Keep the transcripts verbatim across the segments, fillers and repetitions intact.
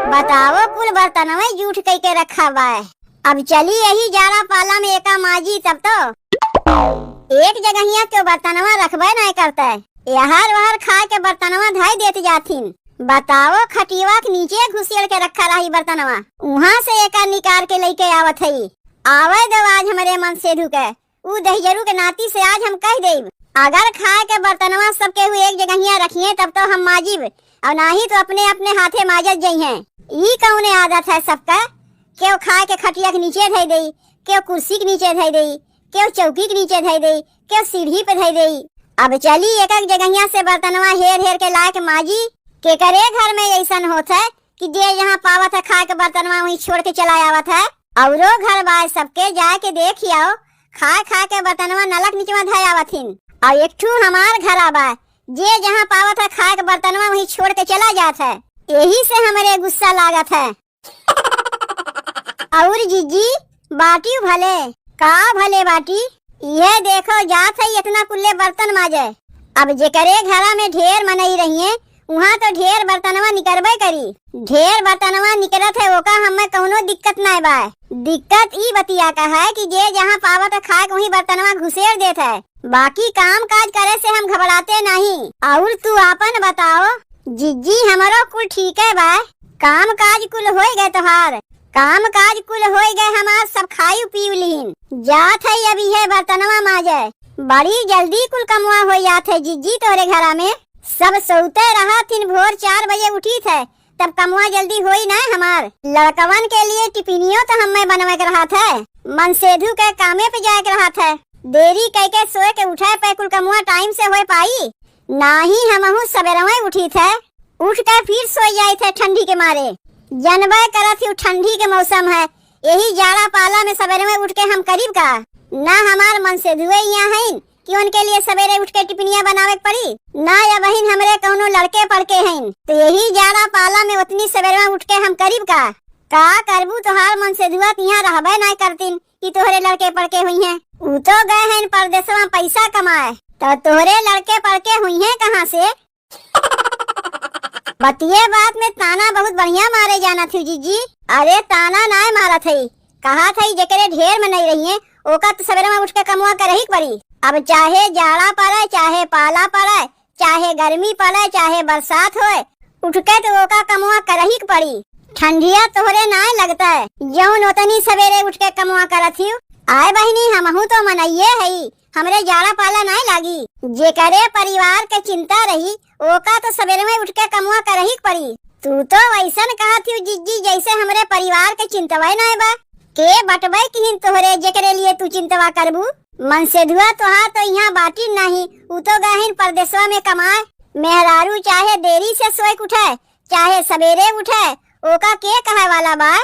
बताओ, कुल बर्तनवे जूठ कइके रखा बाय। अब चली यही जाड़ा पाला में एका माजी तब तो। एक जगहिया क्यों बर्तनवा रखबे नाय करते, यहर वहर खाए के बर्तनवा धइ देत जाथिन। बताओ, खटियवा के नीचे घुसेड़ के रखा रही बर्तनवा, उहाँ से एका निकार के लइके आवत हई। आवे दो आज हमरे मनसेधु के, ऊ दहिजरू के नाती से आज हम कह देब, अगर खाए के बर्तनवा सब केहू एक जगहिया रखिए तब तो हम माजिब, और नाही तो अपने अपने हाथे माजत जइहें। ई कौने आदत है सबका? केहू खाए के खटिया के नीचे धइ देई, केहू कुर्सी के नीचे धइ देई, केहू चौकी के नीचे धइ देई, केहू सीढ़ी पे धइ देई। अब चली एक एक जगहिया से बर्तनवा हेर हेर के लाए के माजी। केकरे घर में ऐसन होत है कि जे जहाँ पावत है खाए के बर्तनवा वहीं छोड़ के चला आवत है। औरो घर बाय सबके जाए के देख आओ, खाए खाए के बर्तनवा नलक निचवा धय आवत हिन। और एक ठू हमार घर आबा, जे जहाँ पावत है खाए के बर्तनवा वहीं छोड़ के चला जात है। यही से हमरे गुस्सा लागत है। और जीजी, बाटी भले का भले बाटी, यह देखो जात है इतना कुल्ले बर्तन माजे। अब जेकरे घरा में ढेर मनई रहिए, उहाँ तो ढेर बर्तनवा निकरबे करी। ढेर बर्तनवा निकरत है, ओका हमें कौनो दिक्कत नाय बा। दिक्कत ई बतिया का है कि जे जहाँ पावत है खाए के वहीं बर्तनवा घुसेड़ देत है। बाकी काम काज करे से हम घबराते नहीं। और तू आपन बताओ जिज्जी, हमरो कुल ठीक है बा। काम काज कुल होई गए तोहार, काम काज कुल होई गए हमार, सब खाई पी लीन। जात है अब इहे बर्तनवा माजे, बड़ी जल्दी कुल कमवा हो जात है जिज्जी तोहरे घरा में। सब सोते रहत हिन, भोर चार बजे उठीत है, तब कमवा जल्दी होई ना हमार। लड़कवन के लिए टिफिनियो तो हमें बनवे के रहत है। मनसेधु के कामे पे जाए के रहत है। देरी कइके सोए के उठे पे कुल कमवा टाइम से होए पाई? नाही, हमहू सबेरवे उठीत है, उठ के फिर सोए जाइत है ठंडी के मारे। जनबे करत ही ठंडी के मौसम है, यही जाड़ा पाला में सबेरवे उठ के हम करीब का? ना हमार मनसेधुए यहाँ हैं कि उनके लिए सवेरे उठ के टिफिनिया बनावे के पड़ी, ना या बहिन हमरे कौनो लड़के पड़के हैं, तो यही जाड़ा पाला में उतनी सवेरवा उठ के हम करीब का? का करबू, तोहार मनसेधुआ तिहाँ रहबे नाय करतीन कि तोहरे लड़के पड़के हुई हैं। ऊ तो गए हैं परदेसवा पैसा कमाए, तो तोहरे लड़के पड़के हुई हैं कहाँ से? बतिये बात में ताना बहुत बढ़िया मारे जानत हूँ जीजी। अरे ताना नाय मारत है, कहा था जेकरे ढेर में नहीं रहिए, ओका तो सवेरे में उठ के कमुआ करही के पड़ी। अब चाहे जाड़ा पड़े, चाहे पाला पड़े, चाहे गर्मी पड़े, चाहे बरसात होए, उठ के तो ओका कमुआ करही के पड़ी। ठंडिया तोहरे नाय लगता है, जौन ओतनी सवेरे उठ के कमुआ करत हियो। आए बहिनी, हमहू तो मनइये हई, हमरे जाड़ा पाला नाय लागी। जेकरे परिवार के चिंता रही, ओका तो सबेरे में उठ के कमुआ करही के पड़ी। तू तो वैसन कहत हियो जिज्जी, जैसे हमरे परिवार के चिंतवे नाय बा। के बटबे किहिन तोहरे, जेकरे लिए तू चिंतवा करबू? मनसेधुआ तोहार तो यहाँ बाटिन नाही, ऊ तो गहिन परदेसवा में कमाए। मेहरारू चाहे देरी से सोए के उठे, चाहे सबेरे उठे, ओका के कहे वाला बा?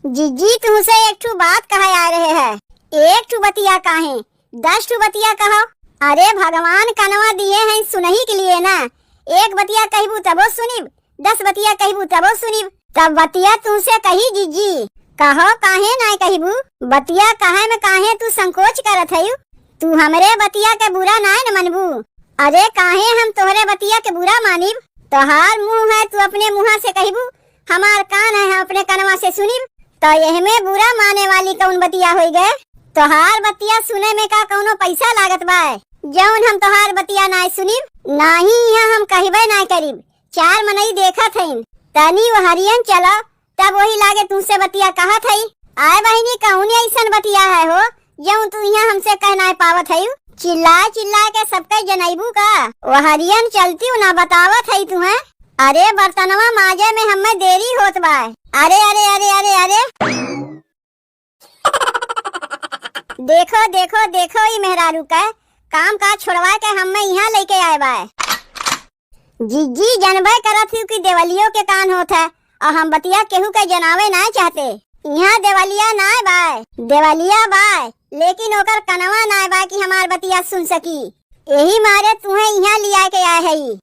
जिज्जी, तुहसे एक ठू बात कहे आए रहे है। एक ठू बतिया काहे, दस ठू बतिया कहो। अरे भगवान कनवा दिए हैं सुनही के लिए ना। एक बतिया कहबू तबो सुनिब, दस बतिया कहबू तबो सुनिब। तब बतिया तुहसे कही जिज्जी। कहो, काहे नाय कहबू? बतिया कहे में काहे तू संकोच करत हयू? तू हमरे बतिया के बुरा नाय न मनबू। अरे काहे हम तोहरे बतिया के बुरा मानिब? तोहार मुँह है, तू अपने मुँहा से कहबू, हमार कान है, हम अपने कनवा से सुनिब। तो एहमे बुरा माने वाली कौन बतिया होई गए? तोहार बतिया सुने में का कौनो पैसा लागत बा, जौन हम तोहार बतिया नाय सुनिब? नाही, यहाँ हम कहबे नाय करिब। चार मनई देखत हईन, तनी वो हरियन चलो, तब वही लागे तुमसे बतिया कहत हई। आए बहिनी, कौन ऐसन बतिया है हो, जौन तू यहाँ हमसे कह नाय पावत हयू? चिल्ला चिल्ला के सबके जनैबू का? वो हरियन चलती ना बतावत हई तुम्हें। अरे बर्तनवा माजे में हमें देरी होत बा। अरे, अरे, अरे, अरे, अरे। देखो, देखो, देखो, ई मेहरारू का काम काज छोड़वा के हमें यहाँ लेके आए बा। जिज्जी, जनबे करत हूँ कि देवलियो के कान होत है, और हम बतिया केहू के जनावे नाय चाहते। यहाँ देवलिया नाय बाय, देवलिया बाय, लेकिन ओकर कनवा नाय बाय कि हमार बतिया सुन सकी। यही मारे तुहें यहाँ लिया के आए हई।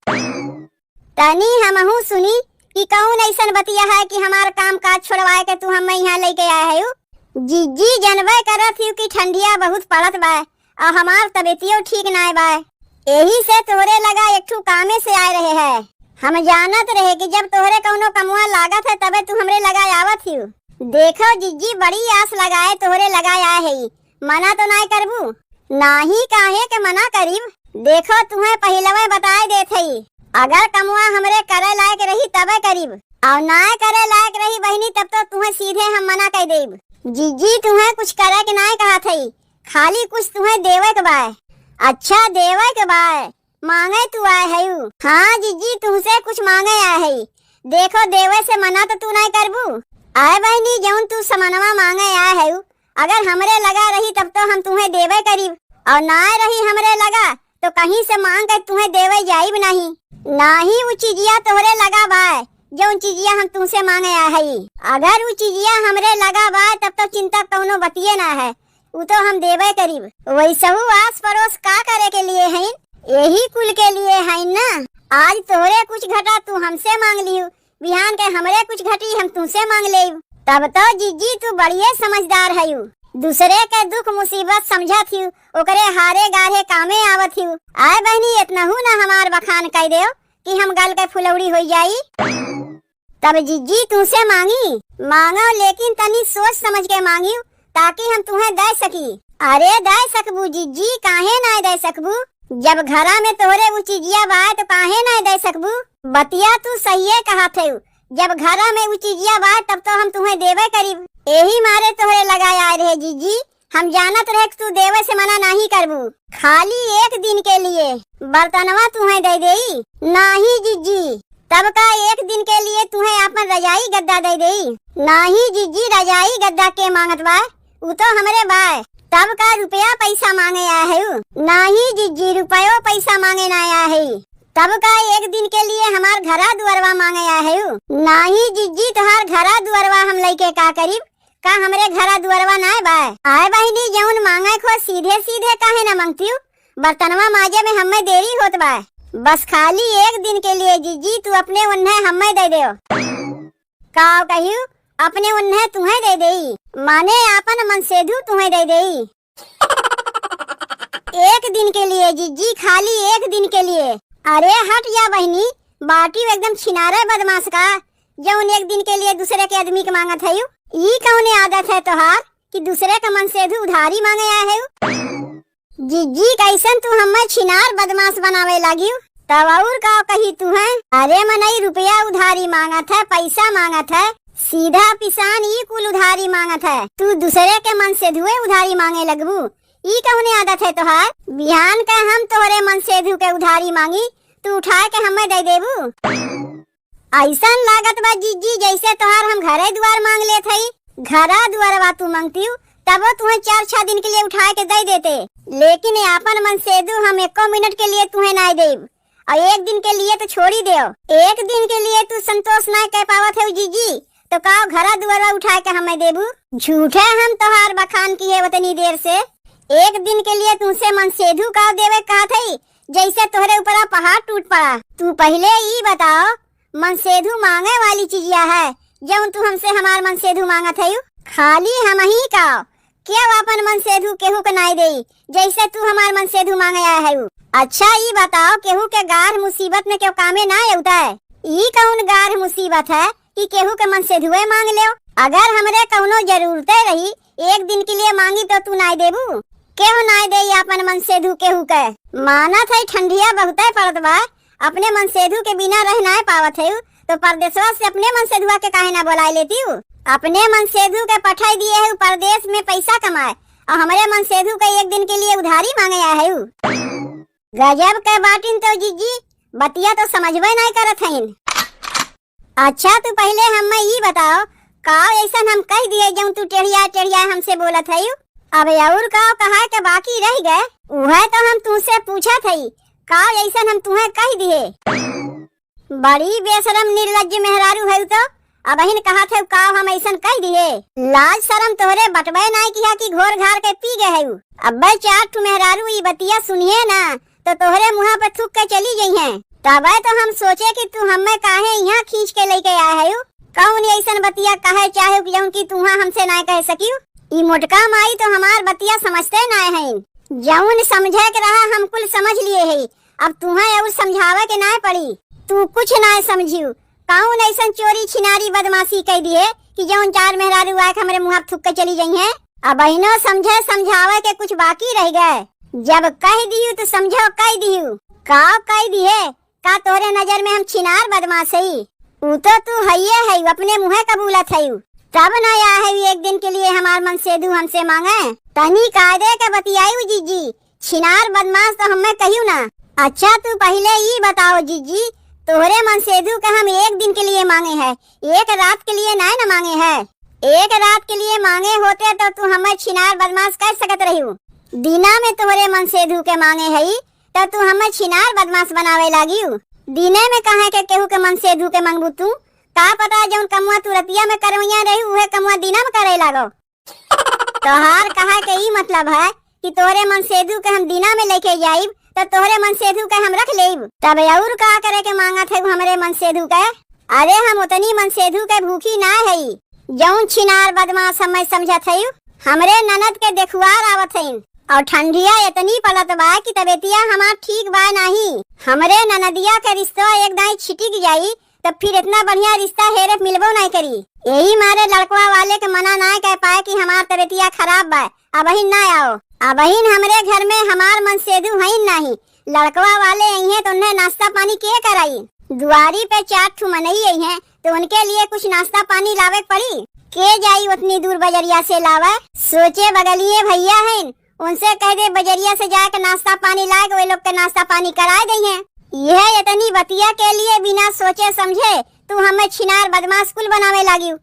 तनी हमहू सुनी कि कौन ऐसन बतिया है कि हमार काम काज छोड़वाए के तू हमें यहाँ लेके आए हयू। जिज्जी, जनबे करत हूँ कि ठंडिया बहुत पड़त बाय, और हमार तबीयतियो ठीक नाय बाय। यही से तोहरे लगा एक ठू कामे से आए रहे है। हम जानत रहे कि जब तोहरे कउनो कमवा लागत है, तबे तू हमरे लगाए आवत हिउ। देखो जिज्जी, बड़ी आस लगाए तोहरे लगाए आए हई, मना तो नाय करबू? नाही, काहे के मना करीब? देखो, तुहें पहिलवे बताए देत हई, अगर कमवा हमरे करे लायक रही, तबे करीब, अउर नाय करे लायक रही बहिनी, तब तो तुहें सीधे हम मना कइ देब। जिज्जी, तुहें कुछ करे के नाय कहत हई, खाली कुछ तुहें देवे के बाय। अच्छा, देवे के बाय, मांगे तू आए हयू? हाँ जिज्जी, तुहसे कुछ मांगे आए हई। देखो, देवे से मना तो तू नाय करबू। आए बहिनी, जउन तू समनवा मांगे आए हयू, अगर हमरे लगा रही तब तो हम तुहें देबे करीब, अउर नाय रही हमरे लगा तो कहीं से मांग के तुहें देवे जाइब नहीं। नाही, उ चिजिया तोहरे लगा बाय, जउन चिजिया हम तुहसे मांगे आए हई। अगर उ चिजिया हमरे लगा बाय तब तो चिंता कउनो बतिये ना है, उ तो हम देबे करीब। वैसहू आस पड़ोस का करे के लिए हईन? यही कुल के लिए हईन ना। आज तोहरे कुछ घटा तू हमसे मांग लिहू, बिहान के हमरे कुछ घटी हम तुहसे मांग लेब। तब तो जिज्जी तू बड़िए समझदार हयू, दूसरे के दुख मुसीबत समझत हिउ, ओकरे हारे गारे कामे आवत हिउ। आए बहिनी, एतनहू ना हमार बखान कइ देव कि हम गल के फुलौड़ी होइ जाई। तब जिज्जी तुहसे मांगी, मांगो, लेकिन तनी सोच समझ के मांगियो, ताकि हम तुहें दे सकी। अरे दे सकबू जिज्जी, काहे नाय दे सकबू? जब घरा में तोहरे उ चिजिया बाय तो काहे नाय दे सकबू? बतिया तू सहिए कहत हयू, जब घरा में उ चिजिया बाय तब तो हम तुहें देबे करीब। एही मारे तोहरे लगाए आए रहे जिज्जी, हम जानत रहे कि तू देवे से मना नाही करबू। खाली एक दिन के लिए बर्तनवा तुहें दे देई। नाही जिज्जी, तब का एक दिन के लिए तुहें आपन रजाई गद्दा दे देई? नाही जिज्जी, रजाई गद्दा के मांगत बा? उ तो हमरे बाय। तब का रुपया पैसा मांगे आए हयू? नाही जिज्जी, रुपयो पैसा मांगे ना आए हई। तब का एक दिन के लिए हमार घरा दुअरवा मांगे आए हयू? नाही जिज्जी, तोहार घरा दुअरवा हम लइके का करीब? का हमरे घरा दुअरवा नाय बा? आए बहिनी, जउन मांगे खो सीधे सीधे काहे न मंगतियू? बर्तनवा माजे में हम्मे देरी होत बा। बस खाली एक दिन के लिए जिज्जी, तू अपने उन्हें हम्मे दे देव। का कहियू? अपने उन्हें तुहें दे देई, माने आपन मनसेधु तुहें दे देई। एक दिन के लिए जिज्जी, खाली एक दिन के लिए। अरे हट जा बहिनी, बाटियू एकदम छिनारे बदमाश का, जउन एक दिन के लिए दूसरे के आदमी के मांगत हयू। ई कउने आदत है तोहार कि दूसरे का मनसेधु उधारी मांगे आए हयू? जिज्जी, कइसन तू हम्मे छिनार बदमाश बनावे लागियू? तब अउर का कही तुहें? अरे मनई रुपया उधारी मांगत है, पैसा मांगत है, सीधा पिसान ई कुल उधारी मांगत है। तू दूसरे के मनसेधुए उधारी मांगे लगबू, ई कउने आदत है तोहार? बिहान के हम तोहरे मनसेधु के उधारी मांगी, तू उठाए के हम्मे दे देबू? अइसन लागत बा जिज्जी, जइसे तोहार हम घरे दुआर मांग लेत हई। घरा दुआरवा तू मंगतियू, तबो तुहें चार छह दिन के लिए उठाए के दे देते, लेकिन आपन मनसेधु हम एको मिनट के लिए तुहें नाय देब। अउर एक दिन के लिए तो छोड़ी देव, एक दिन के लिए तू संतोष नाय कर पावत हऊ जिज्जी, तो का घरा दुआरवा उठाए के हमें देबू? झूठे हम तोहार बखान किहे उतनी देर से। एक दिन के लिए तुहसे मनसेधु का देवे कहत हई, जइसे तोहरे ऊपरा पहाड़ टूट पड़ा। तू पहिले ई बताओ, मनसेधु मांगे वाली चिजिया है, जउन तू हमसे हमार मनसेधु मांगत हयू? खाली हमही का, केहू आपन मनसेधु केहू के नाय देई, जइसे तू हमार मनसेधु मांगे आए हयू। अच्छा ई बताओ, केहू के गाढ़ मुसीबत में केहू कामे नाय अउता है? ई कउन गाढ़ मुसीबत है कि केहू के मनसेधुए मांग लेव? अगर हमरे कउनो जरूरते रही, एक दिन के लिए मांगी तो तू नाय देबू? केहू नाय देई आपन मनसेधु केहू के। मानत है ठंडिया बहुते पड़त बा, अपने मनसेधु के बिना रह नाय पावत हऊ, तो परदेसवा से अपने मनसेधुआ के काहे ना बोलाए लेतियू? अपने मनसेधु के पठाई दिहे हऊ परदेस में पैसा कमाए, अउर हमरे मनसेधु के एक दिन के लिए उधारी मांगे आए हऊ। गजब के बाटिन तो जिज्जी, बतिया तो समझबे नाय करत हईन। अच्छा, तू पहिले हम्मे ई बताओ, का अइसन हम कहि दिहे, जउन तू टेढ़िया टेढ़िया हमसे बोलत हयू? अब अउर का कहे के बाकी रहि गए, उहे तो हम तुहसे पूछत हई, का अइसन हम तुहें कहि दिहे? बड़ी बेशरम निर्लज्ज मेहरारू हऊ तो, अबहिन कहत हऊ, का हम अइसन कहि दिहे? लाज सरम तोहरे बटबे नाय किहा कि घोर घार के पी गए हऊ। अब्बे चार ठू मेहरारू ई बतिया सुनिहे ना, तो तोहरे मुँहा पे थूक के चली जइहें। तबे तो हम सोचे कि तू हम्मे काहे इहाँ खींच के लइके आए हऊ। कउन अइसन बतिया कहे चाहेउ कि जउन कि तुहाँ हमसे नाय कह सकिउ? ई मोटका माई तो हमार बतिया समझते नाय हईन। जउन समझे के रहा हम कुल समझ लिए हई, अब तुहाँ अउर समझावे के नाय पड़ी। तू कुछ नाय समझिउ। कउन अइसन चोरी छिनारी बदमासी कइ दिहे कि जउन चार मेहरारू आइके हमरे मुँहा थुक के चली जइहें? अबहिनो समझे समझावे के कुछ बाकी रहि गए। जब कहि दिहु त समझो कइ दिहु। का कइ दिहे? का तोहरे नजर में हम छिनार बदमास हई? ऊ तो तू हइये हइउ, अपने मुँहे कबूलत हइउ। तब न आए हइउ एक दिन के लिए हमार मनसेधु हमसे माँगे। तनी कायदे के बतियाइउ जिज्जी, छिनार बदमास तो हम्मे कहिउ ना। अच्छा तू पहिले ई बताओ जिज्जी, तोहरे मनसेधु के हम एक दिन के लिए माँगे है, एक रात के लिए नाय न माँगे है। एक रात के लिए माँगे होते तो तू हम्मे छिनार बदमास कह सकत रहिउ। दिना में तोहरे मनसेधु के माँगे हई, त तू हम्मे छिनार बदमास बनावे लागिउ। दिने में काहे के केहू के मनसेधु के मंगबू तू? का पता जउन कमुआ तू रतिया में करवइया रहिउ, उहे कमुआ दिना में करे लागो। तोहार कहे के ई मतलब है कि तोहरे मनसेधु के हम दिना में लेके जाइब, त तोहरे मनसेधु के हम रख लेब। तब अउर का करे के माँगत हइउ हमरे मनसेधु के? अरे हम ओतनी मनसेधु के भूखी ना हई, जउन छिनार बदमास हम्मे समझत हइउ। हमरे ननद के देखुआर आवत हइन, अउर ठंडिया एतनी पड़त बा कि तबेतिया हमार ठीक बा नाहीं। हमरे ननदिया के रिश्तो एक दाईं छिटिक जाई, तब फिर एतना बढ़िया रिश्ता हेरे मिलबो नाहीं करी। एही मारे लड़कवा वाले के मना नाहीं कइ पाए कि हमार तबेतिया खराब बा, अबहिन ना आओ। अबहिन हमरे घर में हमार मनसेधु हइन नाहीं। लड़कवा वाले अइहें त उन्हें नाश्ता पानी के कराई? दुआरी पे चार ठू मनई अइहें त उनके लिए कुछ नाश्ता पानी लावे के पड़ी। के जाई ओतनी दूर बजरिया से लावे? सोचे बगलिए भइया हइन, उनसे कहि दे बजरिया से जाइके नाश्ता पानी लाइके ओह लोग के नाश्ता पानी कराइ दइहें। इहे एतनी बतिया के लिए बिना सोचे समझे तू हम्मे छिनार बदमास कुल बनावे लागिउ।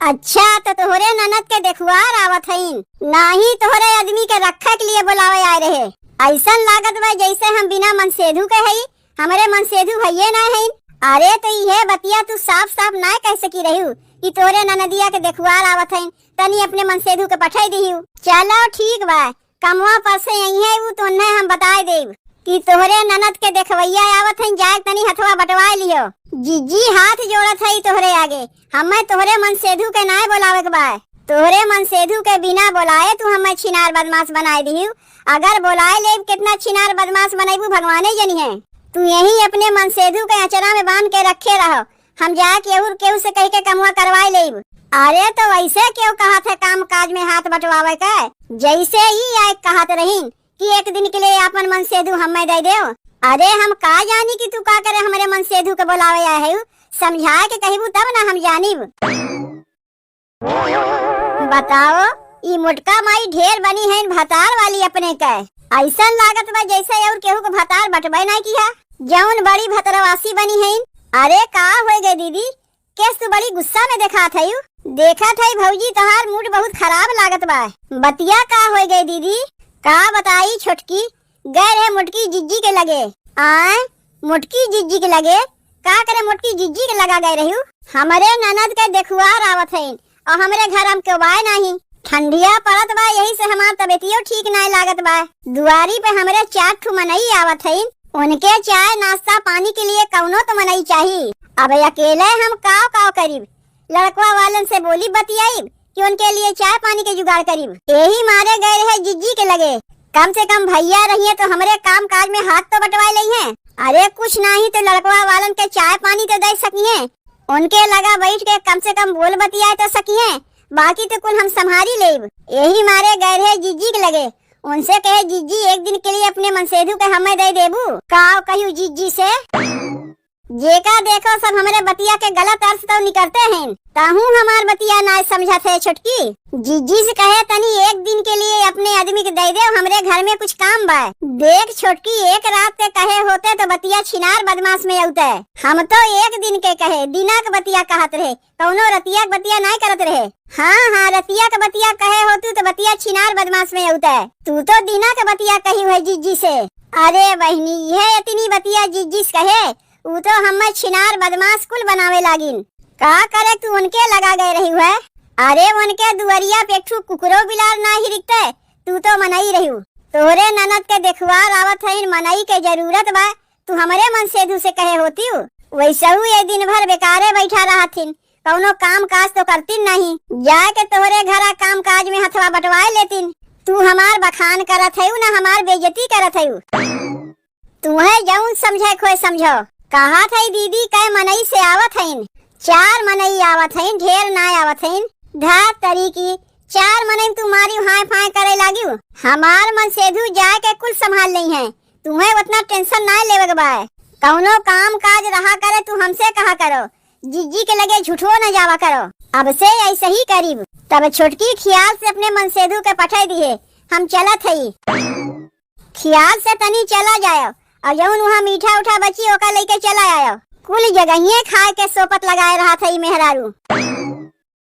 अच्छा, त तोहरे ननद के देखुआर आवत हइन, नाहीं तोहरे अदमी के रखे के लिए बोलावे आए रहे। अइसन लागत बा जइसे हम बिना मनसेधु के हई, हमरे मनसेधु हइये नाय हइन। अरे त इहे बतिया तू साफ साफ नाय कह सकी रहिउ कि तोहरे ननदिया के देखुआर आवत हइन, तनी अपने मनसेधु के पठइ दिहिउ। चलो ठीक बा, कमवा पर से अइहें उ त उन्हें हम बताइ देब कि तोहरे ननद के देखवइया आवत हइन, जाइके तनी हथवा बटवाइ लिहो। जिज्जी हाथ जोड़त हई तोहरे आगे, हम्मे तोहरे मनसेधु के नाय बोलावे के बा। तोहरे मनसेधु के बिना बोलाए तू हम्मे छिनार बदमास बनाइ दिहिउ। अगर बोलाइ लेब केतना छिनार बदमास बनइबू भगवाने जनिहें। तू यहीं अपने मनसेधु के अँचरा में बान्ह के रखे रहो, हम जाइके अउर केहू से कहिके कमवा करवाइ लेब। अरे त वइसे केहू कहत है काम काज में हाथ बटवावे के? जइसे ई आइके कहत रहिन कि एक दिन के लिए आपन मनसेधु हम्मे दइ देउ। अरे हम का जानी कि तू का करे हमरे मनसेधु के बोलावे आए हइउ, समझाइके कहिबू तब न हम जानिब। बताओ, ई मोटका माई ढेर बनी हइन भतार वाली अपने के। अइसन लागत बा जइसे अउर केहू के भतार बटबइ नाहीं किहा, जउन बड़ी भतरवासी बनी हइन। अरे का होइ गए दीदी, केस तू बड़ी गुस्सा में देखात हइउ? देखत हई भउजी तोहार mood बहुत खराब लागत बा। बतिया का होइ गए दीदी? का बताई छोटकी, गए रहे मोटकी जिज्जी के लगे। आय, मोटकी जिज्जी के लगे? का करे मोटकी जिज्जी के लगा गए रहिउ? हमरे ननद के देखुआर आवत हइन अउर हमरे घर हम केहू बाय नाहीं। ठंडिया पड़त बा, यही से हमार तबेतियो ठीक नाय लागत बा। दुआरी पे हमरे चार ठू मनई आवत हइन, उनके चाय नाश्ता पानी के लिए कउनो तो मनई चाही। अब अकेले हम काव काव करिब? लड़कवा वालन से बोली बतियाइब कि उनके लिए चाय पानी के जुगाड़ करिब। एही मारे गए रहे जिज्जी के लगे, कम से कम भइया रहिए तो हमरे काम काज में हाथ तो बटवाए लइहें। अरे कुछ नाहीं तो लड़कवा वालन के चाय पानी तो दे सकिहें, उनके लगा बैठ के कम से कम बोल बतियाए तो सकिहें, बाकी तो कुल हम संभारी लेब। एही मारे गए रहे जिज्जी के लगे, उनसे कहे, "जिज्जी, एक दिन के लिए अपने मनसेधु के हमें दे देबू?" काव कहियो जिज्जी से? जेका देखो सब हमरे बतिया के गलत अर्थ तो निकरते हैं, तहूँ हमार बतिया नाय समझत है छोटकी। जिज्जी से कहे, "तनी एक दिन के लिए अपने आदमी के दे दे, हमरे घर में कुछ काम बा।" देख छोटकी, एक रात के कहे होते तो बतिया छिनार बदमाश में अउते। हम तो एक दिन के कहे, दिना के बतिया कहत रहे, कउनो रतिया के बतिया नाय करत रहे। हाँ, हाँ, रतिया के बतिया कहे होतू तो बतिया छिनार बदमाश में अउते। तू तो दिना के बतिया कही है जिज्जी से। अरे बहिनी, इहे इतनी बतिया जिज्जी से कहे, ऊ तो हम्मे छिनार बदमाश कुल बनावे लागिन। का करे तू उनके लगा गए रही है? अरे उनके दुअरिया पे एक ठू कुकुरो बिलार ना हिरिकते, तू तो मनई रही। तोहरे ननद के देखवार आवत हइन, मनई के जरूरत बा, तू हमरे मनसेधु से कहे होतिउ। वैसहू ये दिन भर बेकारे बैठा रहथिन, कउनो काम काज तो करतिन नहीं, जाए के तोहरे घरा काम काज में हथवा बटवाए लेतिन। तू हमार बखान करत हयू ना हमार बेइज्जती करत हयू। तुहे जउन समझे खोए समझो, कहा थई दीदी, कै मनई से आवत हइन? चार मनई आवत हइन, ढेर ना आवत हइन। धत तरी की, चार मनई तू मारिउ हाय फाय करे लागिउ। हमार मनसेधु जाए के कुल संभाल लेइहैं, तुहैं उतना tension ना लेवे के बाय। कौनो काम काज रहा करे तू हमसे कहा करो, जिज्जी के लगे झूठो न जावा करो। अब से ऐसे ही करीब। तब छोटकी खियाल से अपने मनसेधु के पठाई दिहे, हम चलत हई। खियाल से तनी चला जायो, और जौन वहाँ मीठा उठा बची ओका लेके चला आयो। कुल जगहिए खाए के सोपत लगाए रहा थई मेहरारू।